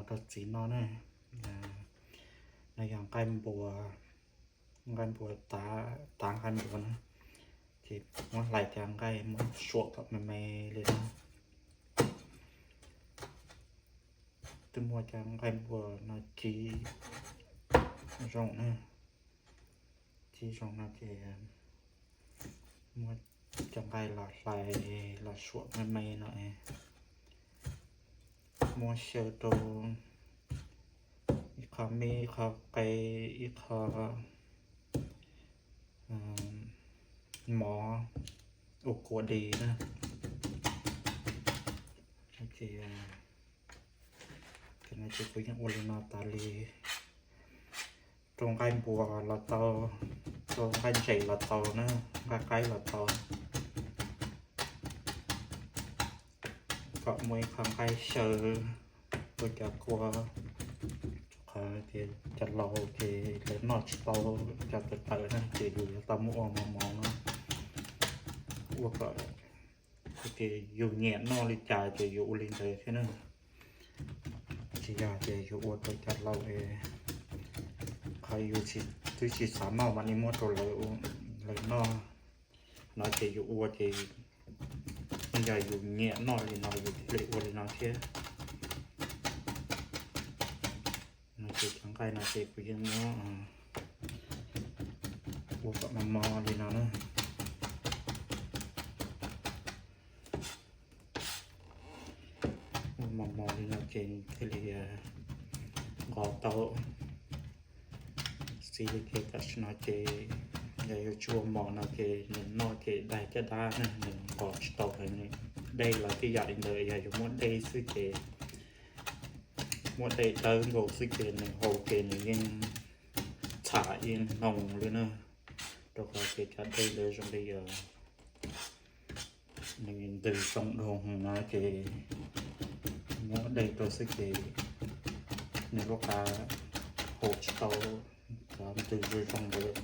koj txiv noj na. No yog nqaij npua, nqaij npua, tav nqaij npua na, ces muab hlais cov nqaij muab suam kom me me li no. Twb muab cov nqaij npua no cib zoo na, cib zoo no ces muab cov nqaij los hlais los suam me me no, muab xyaw rau ib qho me, ib qho qe, ib qho mov ua kua di na. Ces, ces kuv yeej ua li no tas li, rau nqaij npua los tau, rau nqaij ntses los tau na, nqaij qaib los tau, kom muaj ib qho nqaij xyaw rau cov kua, qhov tias cov laus ces lawv noj tsis tau cov tawv tawv na, ces yus yuav tau muab ua mos mos no, ua kom tias yus nyiam noj li cas ces yus ua li ntawd thiab na. Tsis yog tias yus ua rau cov laus es qhov yus twb tsis xav noj mam li muab rau lawv noj no ces yus ua ces yog yus nyiam noj li no yus thiaj li ua li no thiab. No ces cov nqaij no ces kuv yeej muab ua kom mos mos li no na. Ua mos mos li no ces thiaj li nqos tau. Xws li ces tam sim no ces yog yus tsis ua mos no ces nws noj ces daig caj dab na, nws nqos tsis tau heev. Dej los tib yam li ntawd, yog yus muab dej xwb ces, muab dej dawb nkaus xwb ces nws haus ces nws yeej txham yeej hnoos li na. Rau qhov ces cov dej ntawd zoo li nws ntws zoo dhau no ces muab dej rau xwb ces nws lub qab haus tsis tau cov ntws zoo zoo ntawd.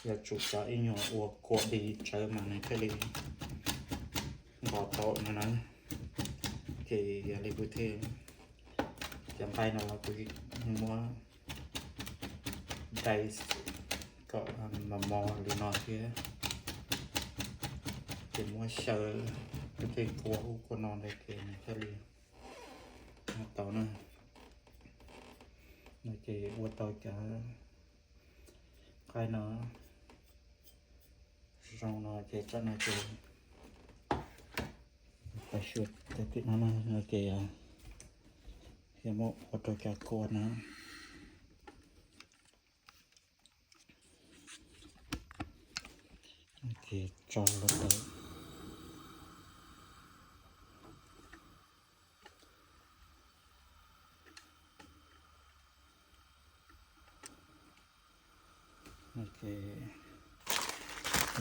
Yuav tsum cov ib nyuag ua kua di tsawv mas nws thiaj li nqos tau no na. Ces yog li kuv thiaj, cov nqaij no los kuv muab dai kom mos mos li no thiab, ces muab xyaw tej kua ub kua no ntawd ces nws thiaj li tau na. No ces ua tau cov nqaij no zoo no ces tsam no ces tau xyuas tej tim no no ces yog muab ua rau cov kua no. Ces tso los tau.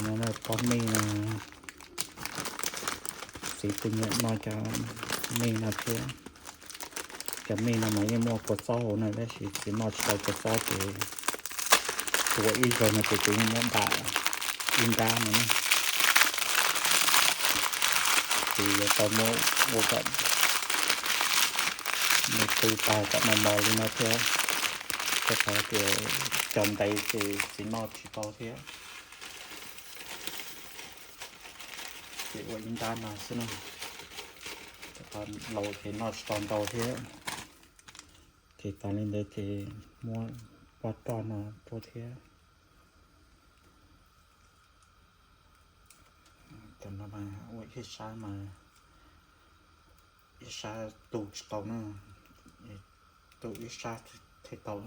No pob mij no, txiv kuv nyiam noj cov mij no thiab. Cov mij no mas yeej muaj kua txob hauv na, tab sis txiv noj tsis tau kua txob ces ua ib zaug no ces kuv yeej muab npam ib nrab no na. Ces yuav tau muab ua kom nws qw tag kom mos mos li no thiab, rau qhov tias cov ntev ces txiv noj tsis tau thiab. Ces ua ib nrab no xwb na, rau qhov laus ces noj tsis tau ntau thiab. Ces tas li ntawd ces muab pab roj no rau thiab. Cov no mas ua ib sab mas ib sab tu tsis tau na, tu ib sab thiaj tau.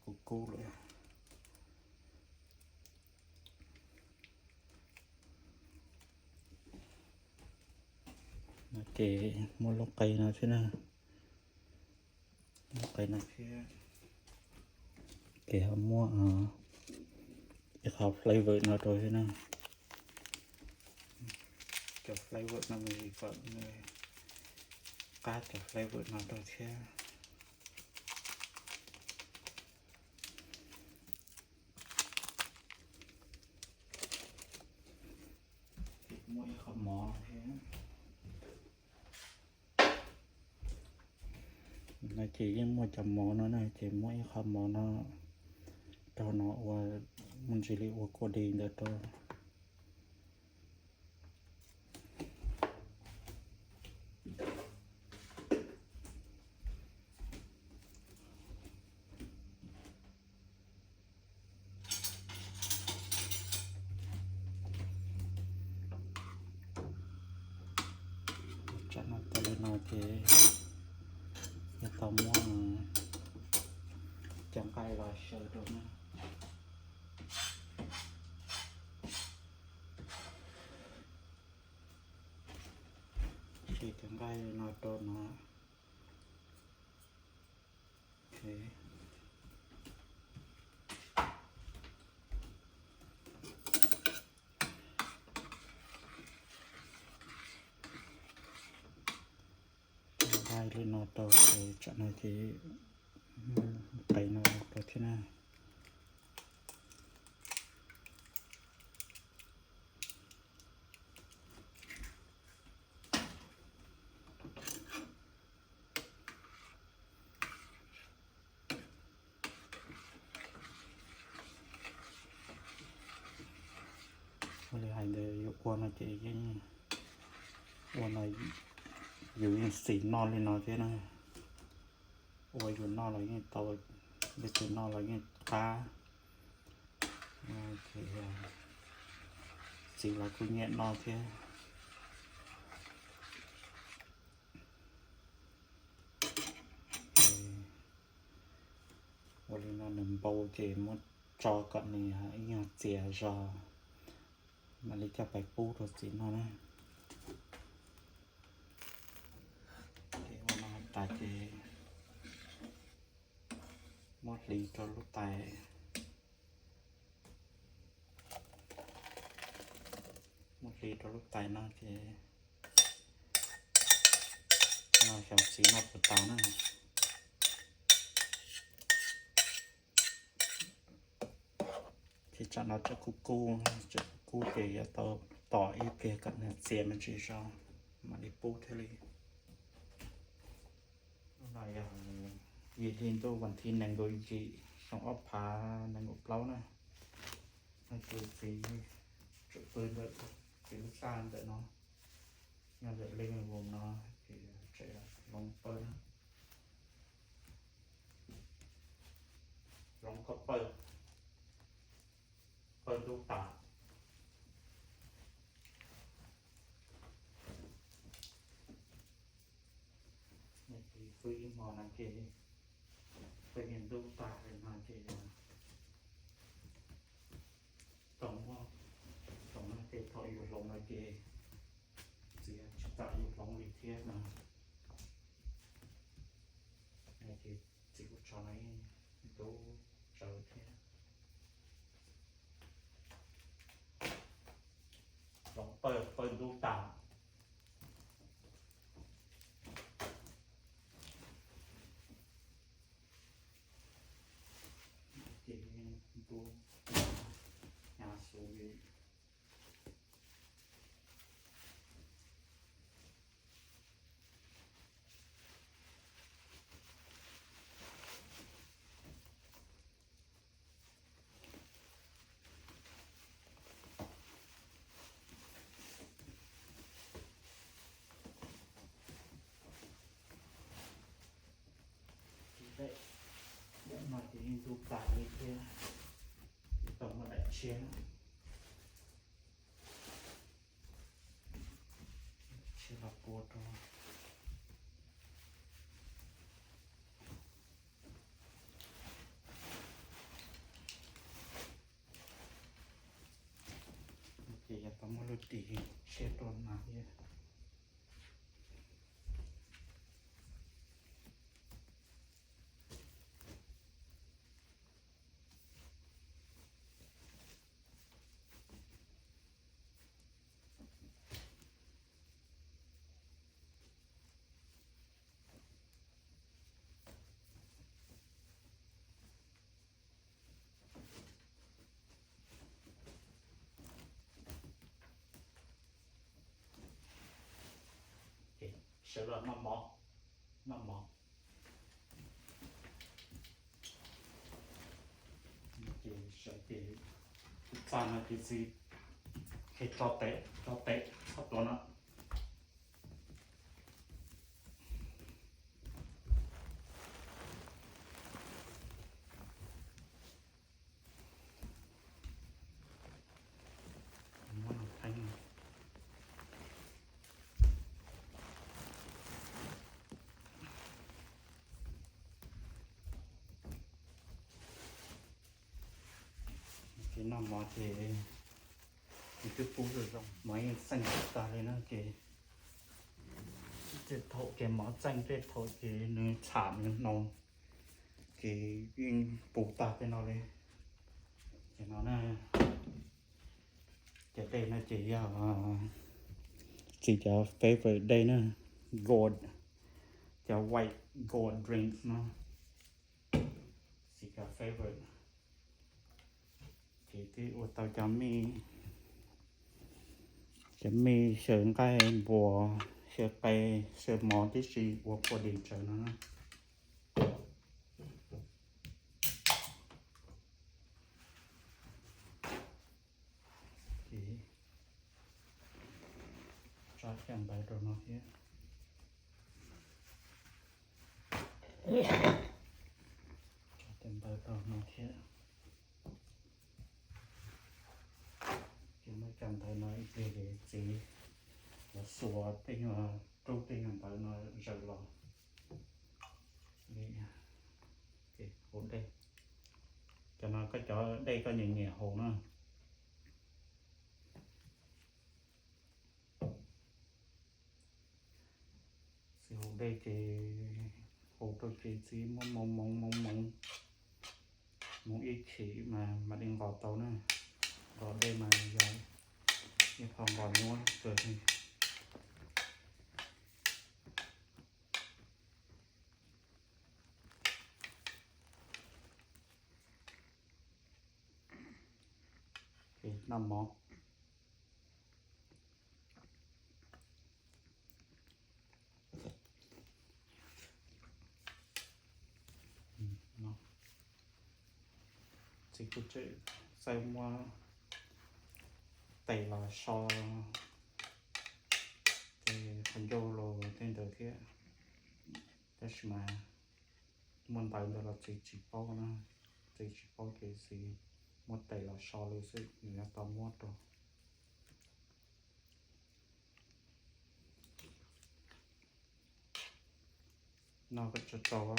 Kub kub lawm. No ces muab lub qe no thiab na, lub qe no thiab, ces ho muab ib qho flavor no rau thiab na. Cov flavor no mas kom qab cov flavor no rau thiab. Muab ib qho mov thiab. No ces yeej muaj cov mov no na, ces muab ib qho mov no rau no ua, muaj ntsis li ua kua dis ntawd rau. Tsam no tau li no ces yog tau muab cov nqaij los xyaw rau na. Ces cov nqaij no rau no. Nqaij li no rau ces tsam no ces qe no rau thiab na. Ua li hais ntawd yus ua no ces yeej ua no yus yeej xis noj li no thiab na. Ua yus noj los yeej tau, leej twg noj los yeej qab. Txiv los kuj nyiam noj thiab. Ua li no nws npau ces muab tso kom nws ib nyuag txias zog, mam li coj pais pub rau txiv noj na. Ces ua no tas ces muab hliv rau lub tais, muab hliv rau lub tais no ces no xyov txiv noj puas tas na. Ces tsam no tseem kub kub, tseem kub kub ces yuav tau tos ib pliag kom nws txias me ntsis zog mam li pub thiaj li. Lub no yog yim hli ntuj vas thib nees nkaum yim xyoo ob phav nees nkaum plaub na. No ces txiv tseem pw ntawm txiv lub txaj ntawm no, nyob ntawm living room no, ces tseem hloov pawg na. Hloov koj pawg, pawg ntub tas. Ces pw ib hmo no ces pawg yeej ntub tas li no ces tau muab, tau muab tej thaum yus hloov no ces txiv tsis kam yus hloov li thiab no. Ces txiv kuj tso no ntub tsawv thiab. Hloov pawg, pawg ntub tas. Ces ntub hnyav xwb li. Ces daim no ces yeej ntub tas li thiab, tsis tau muaj daim tshiab. Tshiab los pua rau. Ces yog tau muab lub ris tshiab rau no thiab. Sawv los noj mov, noj mov. Ces txaj no ces txiv, ces tso tes, tso tes txhob tuav no. Ces noj mov ces nws twb pub zoo zoo, mov yeej txeej tag li na ces, tej thaum ces mov txeej, tej thaum ces nws txham nws hnoos, ces yeej puv tag tej no li. Ces no na, cov dej no ces yog txiv cov favorite dej na, gourd, cov white gourd drink no, txiv cov favorite. Ces twb ua tau cov mij, cov mij xyaw nqaij npua, xyaw qe, xyaw mov tib si ua kua dis tsawv no na. Ces tso cov ntawv rau no thiab. Tso cov ntawv rau no thiab. Ces muab cov ntawv no ib pliag ces txiv los xuas tej nyuag, rub tej nyuag ntawv no zaws los li. Ces haus dej, cov no koj cov dej koj nyiam nyiam haus na. Txiv haus dej ces haus rau ces txiv muab moov moov moov moov, moov ib chim mas mam li nqos tau na. Nqos dej mas yog ib qho nqos nyuaj kawg li. Noj mov. Txiv kuj tseem xav muab tes los so tej qhov ncauj los tej ntawd thiab, tab sis mas muaj ntawv ntawd los txiv tsis paub na, txiv tsis paub ces txiv muab tes los so li xwb, nws yuav tau muab rau. No koj tso tsau.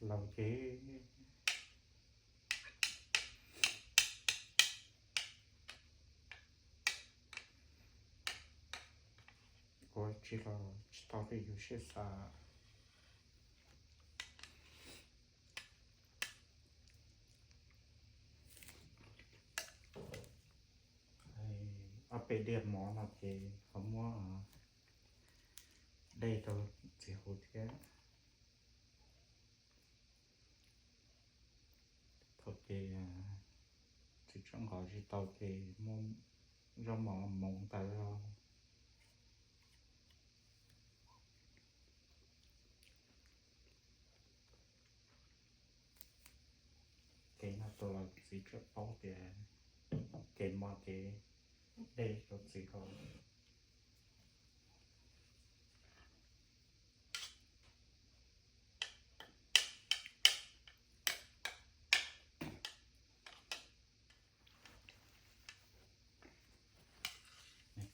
Laus ces ua tsis los tsis tau tej yus siab xav. Ob peb diav mov no ces ho muab dej rau txiv haus thiab. Thaum ces txiv tseem nqos tsis tau ces muab zaub mov moov ntawd los. Kev no tus los txiv tseem paub tias kev mov kev dej rau txiv ko.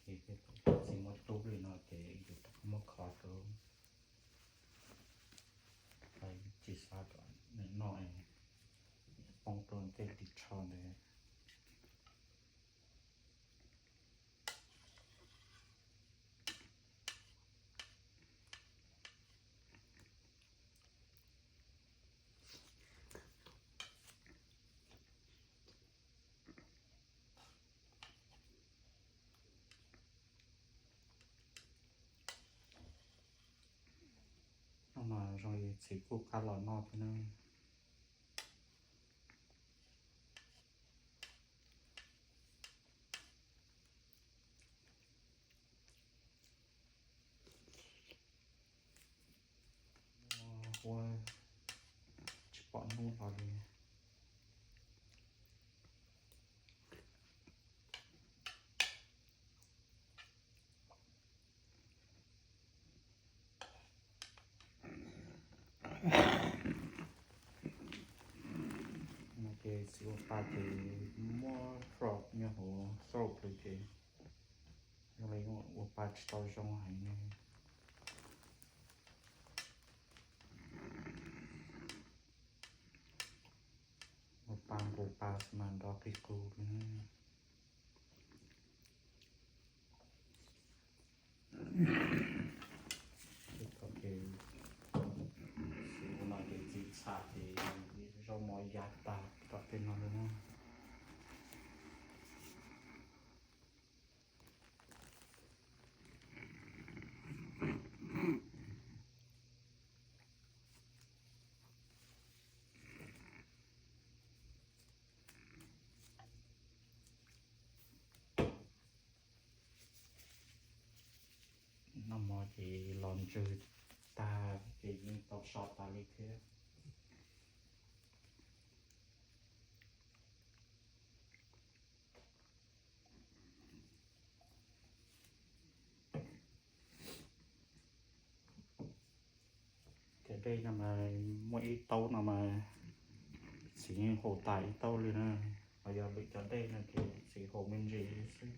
Txiv muab tub li no ces yus muab kho rau, tsis xav kom nws noj poob rau tej ris tsho ntawd. Zoo li txiv kuj qab los noj thiab na. Ua tsis pom hnub los li. No ces txiv ua pa ces muab roj nyob hauv throat lawm ces zoo li ua pa tsis tau zoo heev ne. Ua pa nqus pa xwb mas nrov qig qus li. Thaum ces txiv ua no ces txiv txham ces zaub mov ya tag tom tej no li na. Noj mov ces los ntswg tag ces yeej tau so tas li thiab. Cov dej no mas muaj ib taub no mas txiv yeej haus tas ib taub li na. Ho yog lwm cov dej no ces txiv haus me ntsis xwb.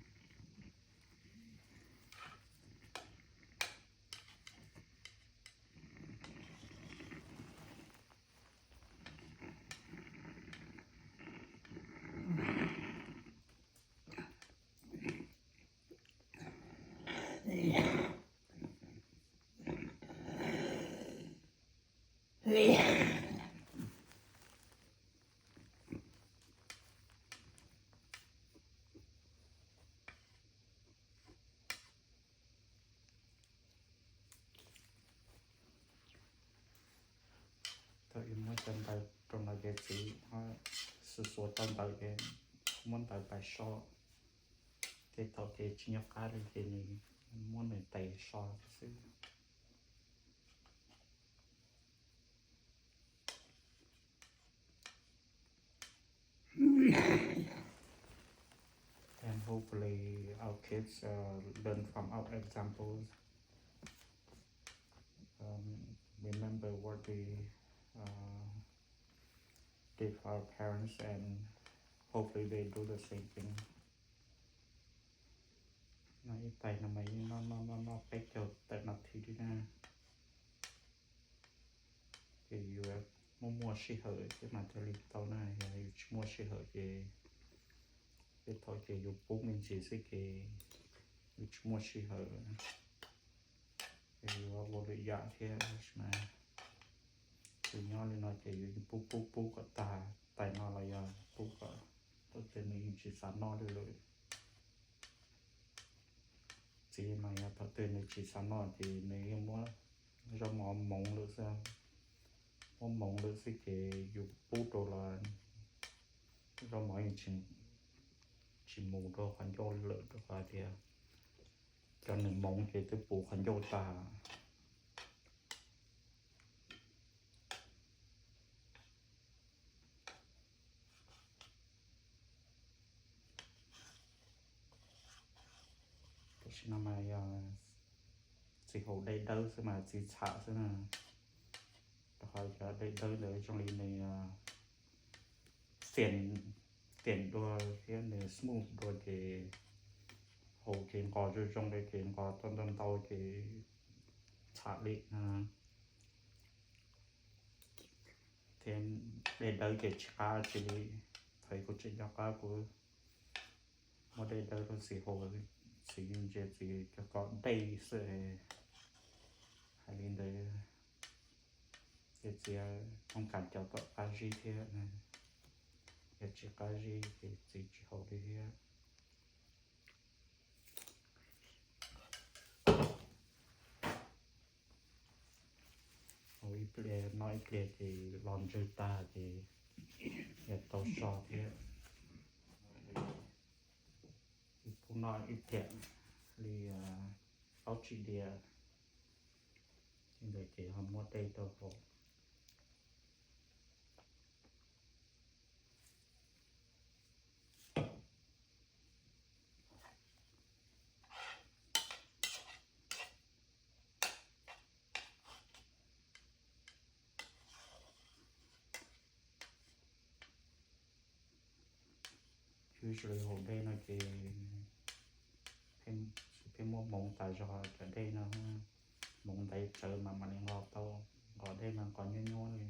Thaum yuav muab cov ntawv rau no ces txiv xuas xuas tau ntawv ces muab ntawv pais so. Tej thaum ces tsis nyob qab li ces nws muab nws tes so xwb. And hopefully our kids uh, learn from our examples. Um, remember what we uh, did for our parents, and hopefully they do the same thing. No ib tais no mas yeej noj noj noj noj peb caug tawm nas this li na. Ces yus muaj muaj sij hawm thiab mas thiaj li tau na, yog yus tsis muaj sij hawm ces tej thaum ces yus pub me ntsis xwb ces yus tsis muaj sij hawm, ces yus ua lwm yam thiab. Tab sis mas yus nyob li no ces yus pub pub pub kom tag, tais no los yog pub kom thaum twg nws yeej tsis xav noj li lawm. Txiv mas yog thaum twg nws tsis xav noj ces nws yeej muab zaub mov moov lawm xwb, muab moov lawm xwb ces yus pub rau los zaub mov yeej tsis mus rau qhov ncauj lawm, rau qhov tias cov nws moov ces twb puv qhov ncauj tag. Tam sim no mas yog txiv haus dej dawb xwb mas txiv txham xwb na, rau qhov cov dej dawb ntawd zoo li nws fiam dua thiab nws smooth dua ces haus ces nqos zoo zoo li ces nqos tau ntau ntau ces txham li na. Thiab dej dawb ces tsis qab tsi li, thaum kuv tseem nco qab kuv muab dej dawb rau txiv haus, txiv ntsia txiv cov kom dej xwb. Hais li ntawd ces txiv thooj kam cov kom qab zib thiab, yog tsis qab zib ces txiv tsis haus li thiab. Haus ib Noj ib pliag ces los ntswg tag ces yuav tau so thiab. Ib pub noj ib pliag li plaub tsib diav, ntawd ces ho muab dej rau haus. Usually haus dej no ces pheej muab hmoov tas zog cov dej no, hmoov ntaiv tsawv mas mam li nqos tau, nqos dej mas nqos nyuaj nyuaj li.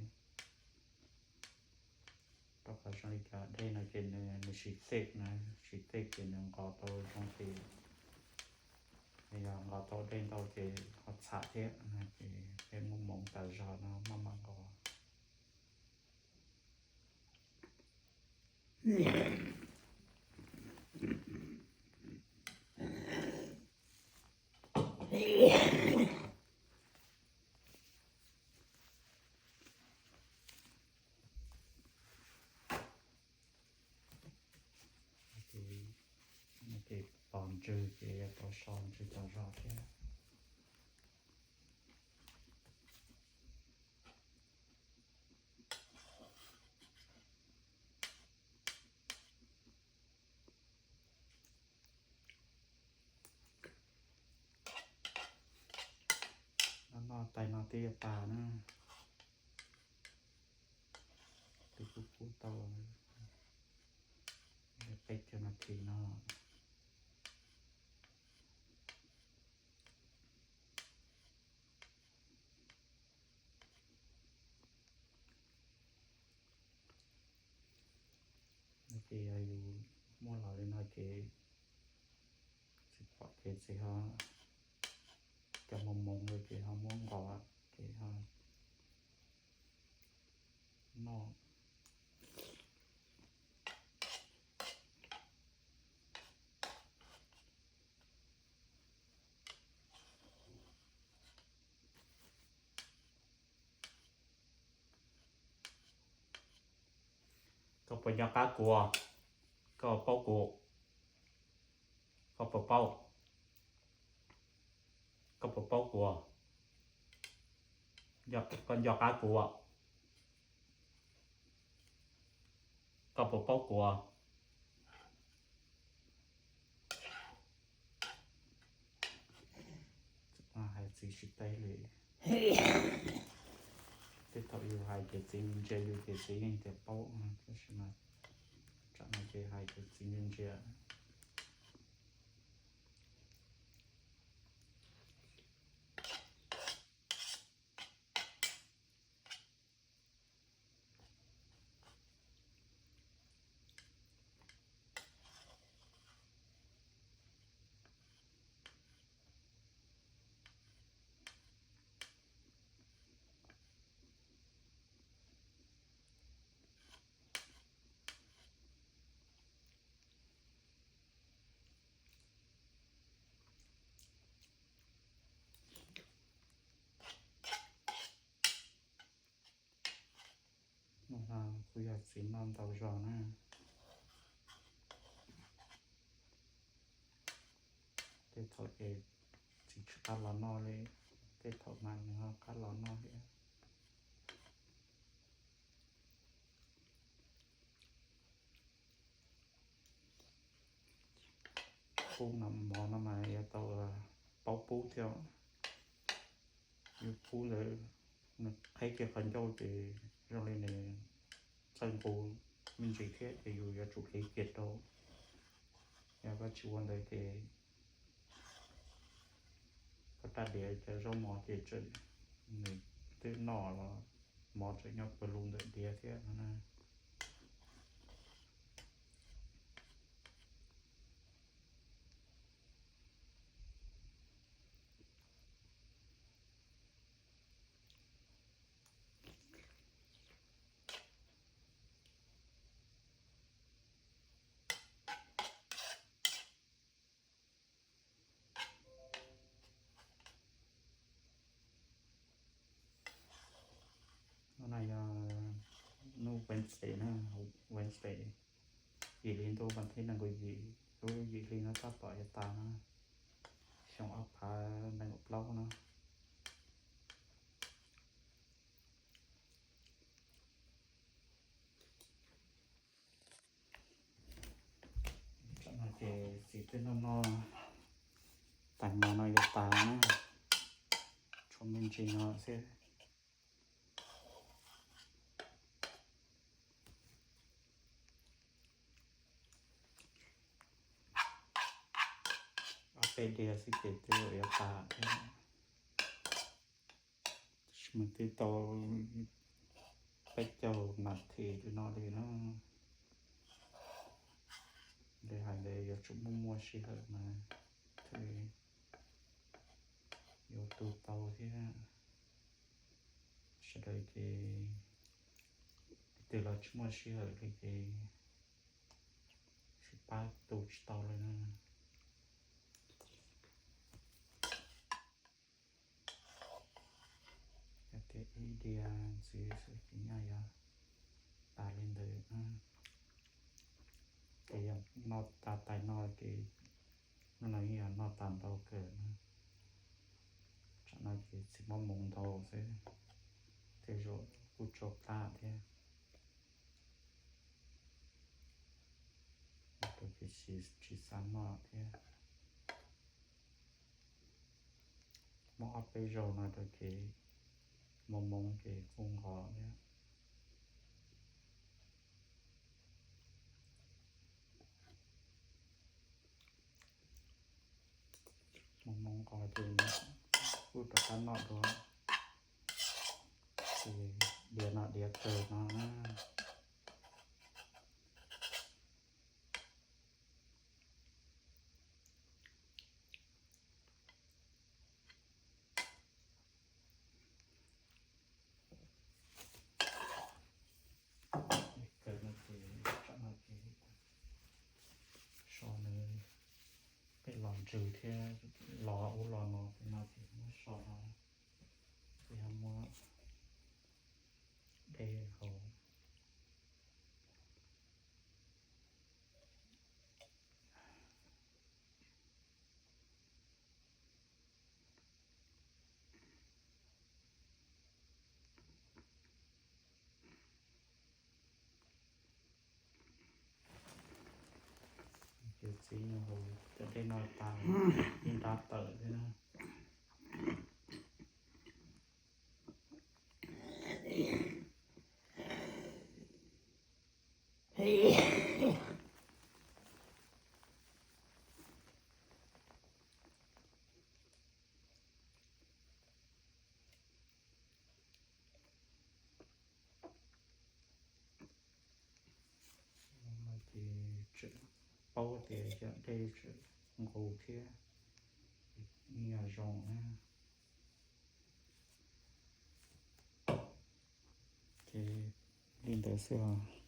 Rau qhov zoo li cov dej no ces nws siv xej na, siv xej ces nws nqos tau zoo ces, yog nqos tau dej ntau ces ho txham thiab, ces pheej muab hmoov tas zog no maj mam nqos. Ces pos ntswg ces yuav tau so ntswg tas zog thiab. Noj tais no twb yuav tas na, twb kub kub tau peb caug nas this no. Ces yog yus muaj los li no ces txiv pom ces txiv ho cov moos moos li ces ho muab nqos ces ho noj. Koj puas nco qab kuv? Koj paub kuv? Koj puas paub? Koj puas paub kuv? Koj nco qab kuv? Koj puas paub kuv? Hais txiv tsis teb li. Tej thaum yus hais ces txiv ntsia yus ces txiv yeej tias paub, tab sis mas tsam no ces hais ces txiv ntsia ntsia. Hnub no kuv yog txiv noj ntau zog na. Tej thaum ces txiv tsis qab los noj li, tej thaum mas nws ho qab los noj thiab. Pub mov no mas yuav tau paub pub thiab. Yus pub ntawd nws qheb kiag qhov ncauj ces zoo li nws txawj nqus me ntsis thiab ces yus yuav tsum kev kiag rau. Yog koj tsis ua ntawd ces koj rab diav cov zaub mov ces nws twb noj los mov tseem nyob pawg lug ntawm diav thiab no na. Yog hnub Wednesday na, Wednesday yim hli ntuj vas thib nees nkaum yim, lub yim hli no tab tom yuav tas na, xyoo ob phav nees nkaum plaub no. Tam no ces txiv twb noj noj tais mov no yuav tas na, tshuav me ntsis no xwb. Ob peb diav xwb ces twb yuav tas thiab. Tab sis mas twb tau peb caug nas this li no li na. Li hais ntawd yuav tsum muaj muaj sij hawm mas thiaj yuav tu tau thiab. Sawv daws ces leej twg los tsis muaj sij hawm li ces sib pab tu tsis tau li na. Yog tias ib diav ntxiv xwb ces nyaj yuav tas li ntawd. Ces yog noj tas tais no ces hnub no yeej yog noj tas ntau kawg na. Tsam no ces txiv muab moov ntau xwb, tej zaum kuj tsau plab thiab. Rau ces tsis xav noj thiab. Muaj ob peb zaug no rau ces moov moov ces kuj nqos thiab. Moov moov nqos ces kuj rov qab noj dua. Ces diav no diav kawg no na. Kawg no ces tsam no ces so nws peb los ntsws thiab los ub los no, peb no ces muab so no, peb ho muab dej hauv. Ces txiv nws haus cov dej no tas, ib nrab tawm thiab na. Ces tseem paub tias yog dej tseem nqus thiab, yog zoo na. Ces li ntawd xwb os.